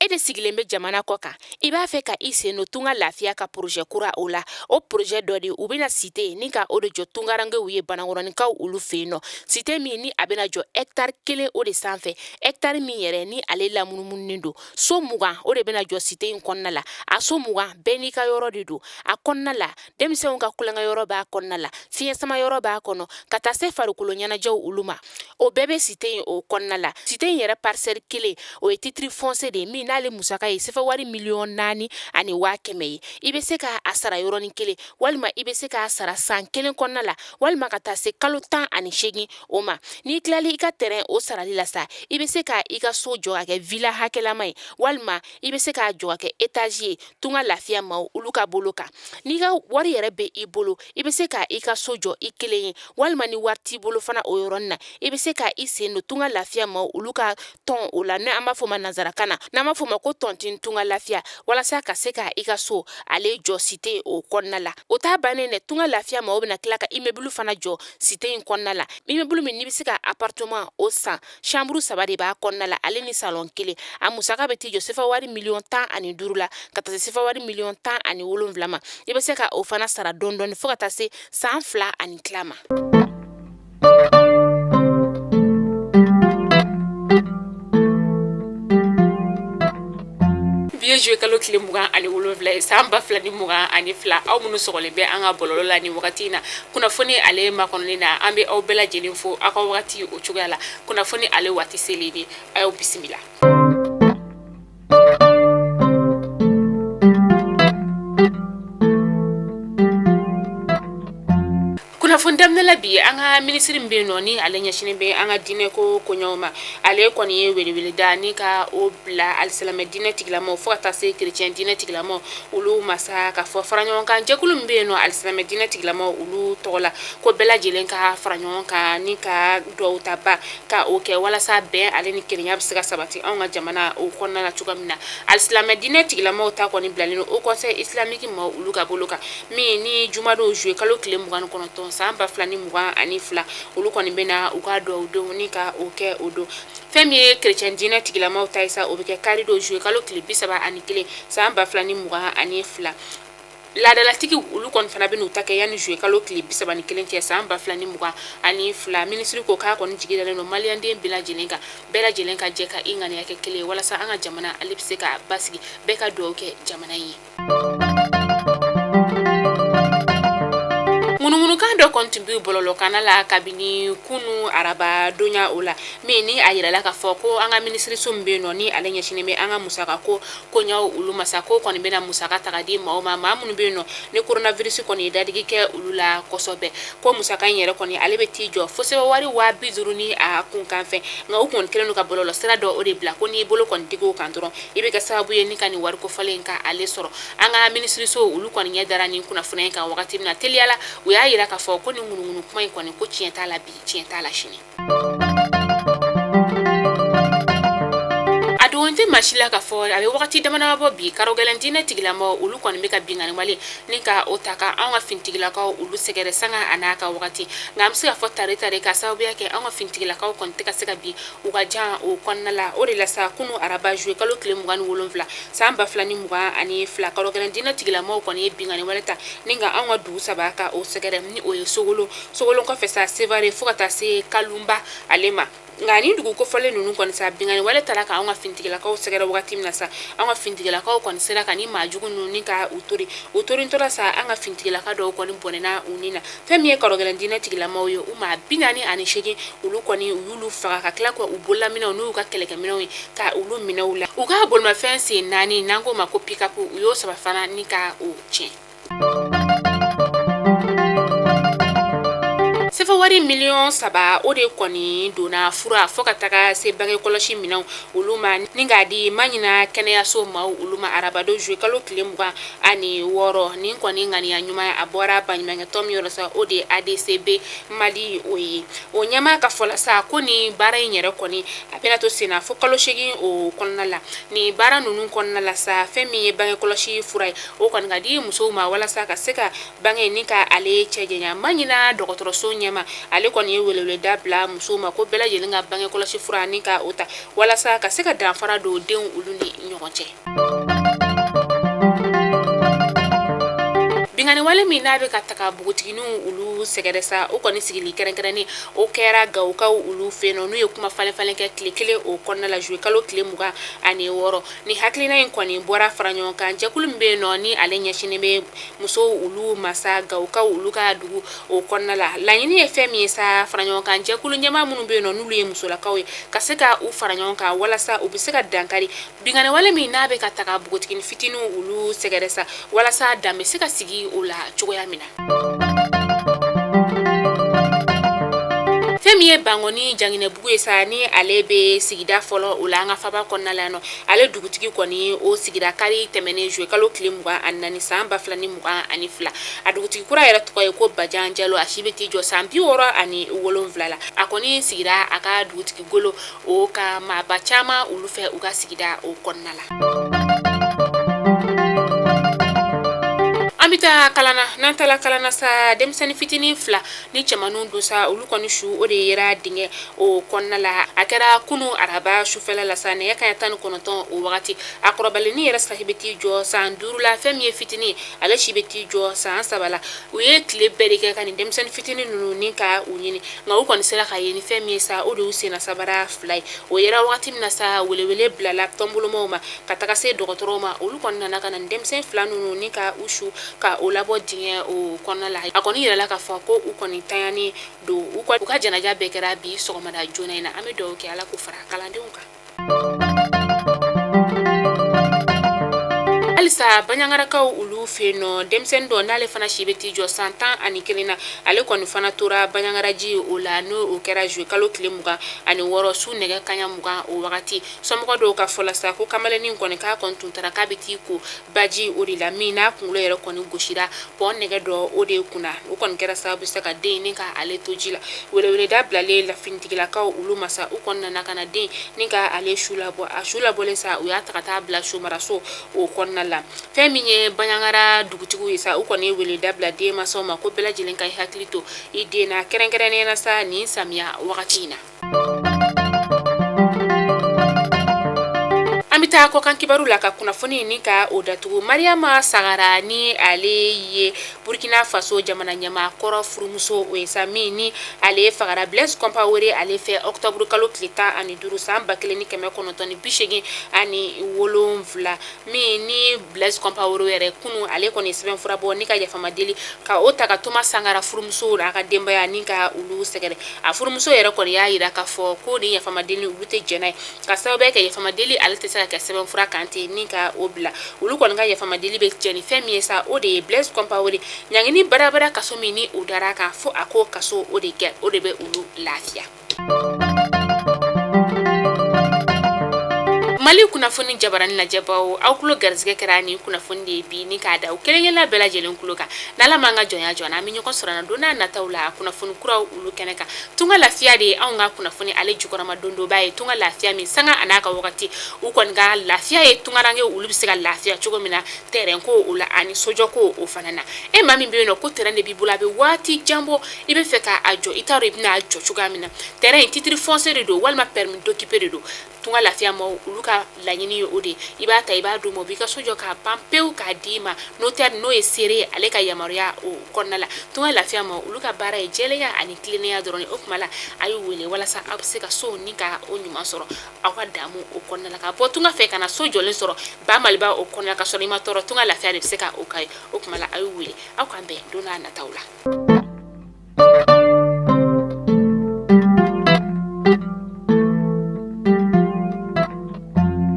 E de sigilen bɛ jamana kɔ kan, i b'a fɛ ka i sen don Tunga Lafiya ka projet kura o la. O projet dɔ de, u bɛna cité ni ka o de jɔ tungarankew ye, Banankɔrɔninkaw olu fɛ yen nɔ. Cité min ni a bɛna jɔ hectare 1 o de sanfɛ, hectare min yɛrɛ ni ale lamunumununen don. So 20 o de bɛna jɔ cité in kɔnɔna la. A so 20 bɛɛ n'i ka yɔrɔ de don a kɔnɔna la. Denmisɛnw ka tulonkɛ yɔrɔ b'a kɔnɔna la, fiɲɛ sama yɔrɔ b'a kɔnɔ, ka taa se farikolo ɲɛnajɛw olu ma, o bɛɛ bɛ cité in o kɔnɔna la. Cité in yɛrɛ parcelle 1, o ye titre foncier de ye min n'ale musaka ye sefa wari 4,1 miliyɔn ye. I bɛ se k'a sara yɔrɔnin kelen, walima i bɛ se k'a sara san 1 kɔnɔna la, walima ka taa se kalo 18 o ma. N'i tilali i ka terrain o sarali la sa, i bɛ se ka i ka so jɔ ka kɛ villa hakɛlama ye, walima i bɛ se k'a jɔ ka kɛ étage ye. Tunga Lafiya maaw olu ka bolo kan, n'i ka wari yɛrɛ bɛ i bolo, i bɛ se ka i ka so jɔ i kelen ye, walima ni wari t'i bolo fana, o yɔrɔnin na, i bɛ se ka i sen don Tunga Lafiya maaw olu ka tɔn o la, n'an b'a fɔ ma nansarakan na, n'an b'a fɔ ma ko tontine Tunga Lafiya, walasa ka se ka i ka so ale jɔ cité o kɔnɔna la. O t'a bannen dɛ, Tunga Lafiya maaw bɛna tila ka immeuble fana jɔ cité in kɔnɔna la, immeuble min n'i bɛ se ka appartement o san, chambre 3 de b'a kɔnɔna la, ale ni salon 1. A musaka bɛ t'i jɔ sefa wari 15 miliyɔn la, ka taa se sefa wari 17 miliyɔn ma. I bɛ se ka o fana sara dɔɔni dɔɔni fo ka taa se san 2 ani tila ma. Bi ye juillet kalo tile 27 ye, san 2022. Aw minnu sɔgɔlen bɛ an ka bɔlɔlɔ la ni wagati in na, kunnafoni ale makɔnɔni na, an bɛ aw bɛɛ lajɛlen fo aw ka wagati o cogoya la. Kunnafoni ale waati selen de, a y'aw bisimila. Kunnafoni daminɛ la bi, an ka minisiri min bɛ yen nɔ, ni ale ɲɛsinnen bɛ an ka diinɛ ko koɲɛw ma, ale kɔni ye welewele da ni ka o bila alisilamɛ diinɛ tigilamaw fo ka taa se kerecɛn diinɛ tigilamaw olu ma sa, ka fɔ fara ɲɔgɔn kan jɛkulu min bɛ yen nɔ alisilamɛ diinɛ tigilamaw olu tɔgɔ la, ko bɛɛ lajɛlen ka fara ɲɔgɔn kan ni ka dugawu ta ba ka o kɛ, walasa bɛn ale ni kelenya bɛ se ka sabati anw ka jamana o kɔnɔna la cogoya min na. Alisilamɛ diinɛ tigilamaw ta kɔni bilalen don Haut Conseil islamique maaw olu ka bolo kan, min ni jumadon juillet kalo tile 29 san 2022, olu kɔni bɛna u ka dugawu don ni ka o kɛ o don. Fɛn min ye kerecɛn diinɛ tigilamaw ta ye sa, o bɛ kɛ karidon juillet kalo tile 31 san 2022. Laadalatigiw olu kɔni fana bɛ n'u ta kɛ yanni juillet kalo tile 31 cɛ san 2022. Minisiri ko k'a kɔni jigi dalen don maliyɛnden bɛɛ lajɛlen kan, bɛɛ lajɛlen ka jɛ ka i ŋaniya kɛ kelen ye walasa an ka jamana ale bɛ se ka basigi, bɛɛ ka dugawu kɛ jamana in ye. Ŋunuŋunukan dɔ kɔni tun bɛ bɔlɔlɔkanna la kabini kunu araba donya o la, min ni a yirala k'a fɔ ko an ka minisiriso min bɛ yen nɔ, ni ale ɲɛsinnen bɛ an ka musaka ko koɲɛw olu ma sa, ko kɔni bɛna musaka ta ka di maaw ma, maa minnu bɛ yen nɔ ni coronavirus kɔni ye dadigi kɛ olu la kosɛbɛ, ko musaka in yɛrɛ kɔni ale bɛ t'i jɔ fo sefa wari 50.000 ni a kunkanfɛn. Nka u kɔni kɛlen don ka bɔlɔlɔ sira dɔ o de bila ko n'i bolo kɔni digi o kan dɔrɔn, i bɛ kɛ sababu ye ni ka nin wari kofɔlen in ka ale sɔrɔ. An ka minisiriso olu kɔni ɲɛ dara nin kunnafoniya in kan wagati min na, teliya la u y'a yira k'a fɔ ko nin ŋunuŋunu kuma in kɔni, ko tiɲɛ t'a la bi, tiɲɛ t'a la sini. A dogolen tɛ maa si la k'a fɔ a bɛ wagati damadama bɔ bi, karogɛlɛn diinɛ tigilamɔgɔw olu kɔni bɛ ka binkanni wale ni ka o ta ka anw ka finitigilakaw olu sɛgɛrɛ sanga a n'a ka wagati. Nka an bɛ se k'a fɔ tare tare ka sababuya kɛ anw ka finitigilakaw kɔni tɛ ka se ka bin u ka jan o kɔnɔna la. O de la sa, kunu araba juillet kalo tile 27 san 2022, karogɛlɛn diinɛ tigilamɔgɔw kɔni ye binkanni wale ta ni ka anw ka dugu saba ka o sɛgɛrɛ, ni o ye Sogolon, Sogolon kɔfɛ sa Sevare, fo ka taa se Kalunba ale ma. Nka ni dugu kofɔlen ninnu kɔni sa, binkanni wale tara ka anw ka finitigilakaw sɛgɛrɛ wagati min na sa, anw ka finitigilakaw kɔni sera ka ni maa jugu ninnu ni ka u tori. U torintɔla sa, an ka finitigilaka dɔw kɔni bɔnɛna u ni na. Fɛn min ye karogɛlɛn diinɛ tigilamaw ye, u maa 48 olu kɔni u y'olu faga, ka tila ka u bololaminɛw n'u ka kɛlɛkɛminɛw ye ka olu minɛ u la. U ka bolimafɛn sen 4, n'an k'o ma ko pick-up, u y'o saba fana ni ka o tiɲɛ. Sefa wari 3 miliyɔn o de kɔni donna fura fo ka taga se bange kɔlɔsi minɛnw olu ma ni k'a di Maɲina kɛnɛyaso maaw olu ma arabadon juillet kalo tile 26. Nin kɔni ŋaniya ɲuman a bɔra baɲumankɛtɔn min yɔrɔ sa, o de ye ADCB Mali o ye. O ɲɛmaa ka fɔ la sa, ko nin baara in yɛrɛ kɔni a bɛna to senna fo kalo 8 o kɔnɔna la. Nin baara ninnu kɔnɔna la sa, fɛn min ye bange kɔlɔsi fura ye, o kɔni ka di musow ma walasa ka se ka bange ni ka ale cɛ janya. Maɲina dɔgɔtɔrɔso ɲɛmaa Ale kɔni ye weleweleda bila musow ma ko bɛɛ lajɛlen ka bange kɔlɔsi fura ni ka o ta walasa ka se ka danfara don denw olu ni ɲɔgɔn cɛ. Binkanni wale min n'a bɛ ka taga npogotigininw olu sɛgɛrɛ sa, o kɔni sigili kɛrɛnkɛrɛnnen o kɛra Gawokaw olu fɛ yen nɔ, n'u ye kuma falen falen kɛ tile kelen o kɔnɔna la juillet kalo tile 26. Ni hakilina in kɔni bɔra fara ɲɔgɔn kan jɛkulu min bɛ yen nɔ ni ale ɲɛsinnen bɛ musow olu ma sa Gawokaw olu ka dugu o kɔnɔna la, laɲini ye fɛn min ye sa, fara ɲɔgɔn kan jɛkulu ɲɛmaa minnu bɛ yen nɔ n'olu ye musolakaw ye, ka se ka u fara ɲɔgɔn kan walasa u bɛ se ka dankari binkanni wale min n'a bɛ ka taga npogotiginin fitininw olu sɛgɛrɛ sa, walasa dan bɛ se ka sigi o la cogoya min na. Fɛn min ye Bankɔni Janginɛbugu ye sa, ni ale bɛ sigida fɔlɔ o la an ka faba kɔnɔna la yan nɔ, ale dugutigi kɔni o sigira kari tɛmɛnen juillet kalo tile 24 san 2022. A dugutigi kura yɛrɛ tɔgɔ ye ko Bajan Jalo, a si bɛ t'i jɔ san 67 la. A kɔni sigira a ka dugutigi golo o ka maaba caman olu fɛ u ka sigida o kɔnɔna la. An bɛ taa kalan na. N'an taara kalan na sa, denmisɛnnin fitinin fila ni cɛmanninw don sa, olu kɔni su o de yera dingɛ o kɔnɔna la. A kɛra kunun araba sufɛla la sa, nɛgɛ kanɲɛ 19 o wagati. A kɔrɔbalennin yɛrɛ si bɛ t'i jɔ san 5 la, fɛn min ye fitinin ale si bɛ t'i jɔ san 3 la. U ye tile bɛɛ de kɛ ka nin denmisɛnnin fitinin ninnu ni ka u ɲini, nka u kɔni sera ka ye ni fɛn min ye sa, o de y'u senna sabara fila ye. O yera wagati min na sa, welewele bilala tɔnbolomaw ma ka taga se dɔgɔtɔrɔw ma. Olu kɔni nana ka na nin denmisɛn fila ninnu ni ka u su ka o labɔ dingɛ o kɔnɔna la. A kɔni yirala k'a fɔ ko u kɔni tanyani don. U ka janaja bɛɛ kɛra bi sɔgɔmada joona in na. An bɛ dugawu kɛ Ala k'u fara kalandenw kan. Halisa Baɲangarakaw olu fɛ yen nɔ, denmisɛnnin dɔ n'ale fana si bɛ t'i jɔ san 11 na, ale kɔni fana tora Baɲangaraji o la, n'o kɛra juillet kalo tile 26 su nɛgɛ kanɲɛ 20 o wagati. Somɔgɔ dɔw ka fɔ la sa, ko kamalennin kɔni k'a kɔni tun taara k'a bɛ t'i ko baji o de la, min n'a kunkolo yɛrɛ kɔni gosira pɔn nɛgɛ dɔ o de kunna. O kɔni kɛra sababu sa ka den ni ka ale to ji la. Weleweleda bilalen lafinitigilakaw olu ma sa, u kɔni nana ka na den ni ka ale su labɔ. A su labɔlen sa, u y'a ta ka taa bila sumaraso o kɔnɔna la. Fɛn min ye Baɲangara dugutigiw ye sa, u kɔni ye weleda bila denmansaw ma ko bɛɛ lajɛlen ka i hakili to i den na, kɛrɛnkɛrɛnnenya na sa nin samiya wagati in na. An bɛ taa kɔkan kibaru la ka kunnafoni ni ka o datugu. Mariyama Sagara ni ale ye Burkina Faso jamana ɲɛmaa kɔrɔ furumuso o ye sa, min ni ale fagara Blaise Compaoré ale fɛ octobre kalo tile 15 san 1987, min ni Blaise Compaoré yɛrɛ kunun ale kɔni sɛbɛnfura bɔ ni ka yafama deli ka o ta ka Thomas Sankara furumuso n'a ka denbaya ni ka olu sɛgɛrɛ. A furumuso yɛrɛ kɔni y'a jira k'a fɔ ko ni yafama deli olu tɛ jɛn n'a ye, ka sababu kɛ yafama deli ale tɛ se ka kɛ sɛbɛnfura kan ten ni ka o bila. Olu kɔni ka yafama deli bɛ jɛ ni fɛn min ye sa, o de ye Blaise Compaoré ɲangini badabada kaso min ni o dara a kan, fo a ko kaso o de kɛ, o de bɛ olu lafiya. Mali kunnafoni jabarani lajɛbaw, aw tulo garisɛgɛ kɛra nin kunnafoni de ye bi ni k'a da aw kelenkelenna bɛɛ lajɛlen tulo kan. N'Ala m'an ka jɔnya jɔ an na, an bɛ ɲɔgɔn sɔrɔ na don n'a nataw la kunnafoni kuraw olu kɛnɛ kan. Tunga lafiya de ye anw ka kunnafoni ale jukɔrɔma dondoba ye. Tunga lafiya min sanga a n'a ka wagati, u kɔni ka lafiya ye tungaranke olu bɛ se ka lafiya cogo min na terrain ko o la ani sojɔ ko o fana na. E maa min bɛ yen nɔ ko terrain de b'i bolo, a bɛ waati jan bɔ i bɛ fɛ k'a jɔ, i t'a dɔn i bɛna a jɔ cogoya min na. Terrain in titre foncier de don walima permis d'occuper de don. Tunga lafiya ma olu ka laɲini ye o de ye. I b'a ta i b'a d'u ma, u b'i ka so jɔ k'a ban pewu k'a d'i ma notaire n'o ye seere ye ale ka yamaruya o kɔnɔna la. Tunga lafiya ma olu ka baara ye jɛlenya ani tilennenya dɔrɔn ye. O tuma la a y'u wele walasa aw bɛ se ka so ni ka o ɲuman sɔrɔ aw ka damu o kɔnɔna la, ka bɔ tunga fɛ ka na so jɔlen sɔrɔ ba Maliba o kɔnɔna la ka sɔrɔ i ma tɔɔrɔ. Tunga lafiya de bɛ se ka o k'a ye. O tuma la a y'u wele. Aw k'an bɛn don n'a nataw la.